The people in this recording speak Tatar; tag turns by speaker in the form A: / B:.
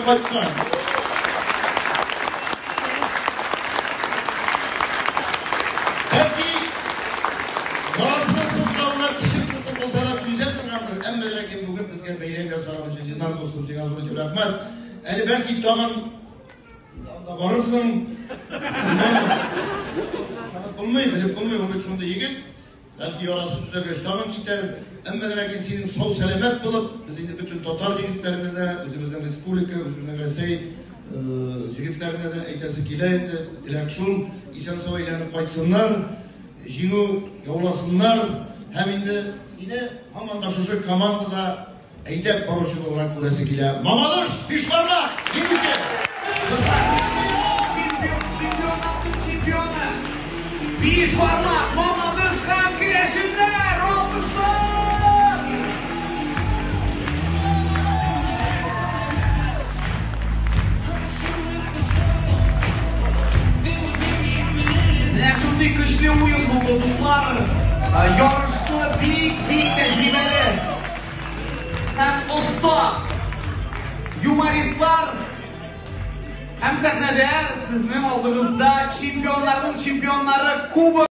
A: кайткан. Бәлки, баласының сызлавына тешен кысып булса да түзә торгандыр. Әмма ләкин бүген безгә бәйрәм ясаган өчен Ленар дустым сиңа зур итеп рәхмәт. Әле бәлки тагын анда барырсың. Булмый, белеп булмый, ул бит шундый егет. Бәлки ярасы төзәлгәч тагын китәр. Әмма ләкин синең сау-сәламәт булып, без инде бөтен татар егетләренә дә, үзебезнең республика, үзебезнең Рәсәй егетләренә дә әйтәсе килә инде. Теләк шул, исән-сау әйләнеп кайтсыннар, җиңү яуласыннар һәм инде сине һаман да шушы командада әйдәп баручы буларак күрәсе килә. Мамадыш, Бишбармак, җиңүче!
B: Чемпион, чемпионатның чемпионы. Бишбармак, Мамадыш һәм керәшеннәр, алкышлар! Менә шундый көчле уен булды, дуслар. Ярышны бик-бик тәҗрибәле һәм оста юмористлар һәм сәхнәдә сезнең алдыгызда чемпионнарның чемпионнары кубок.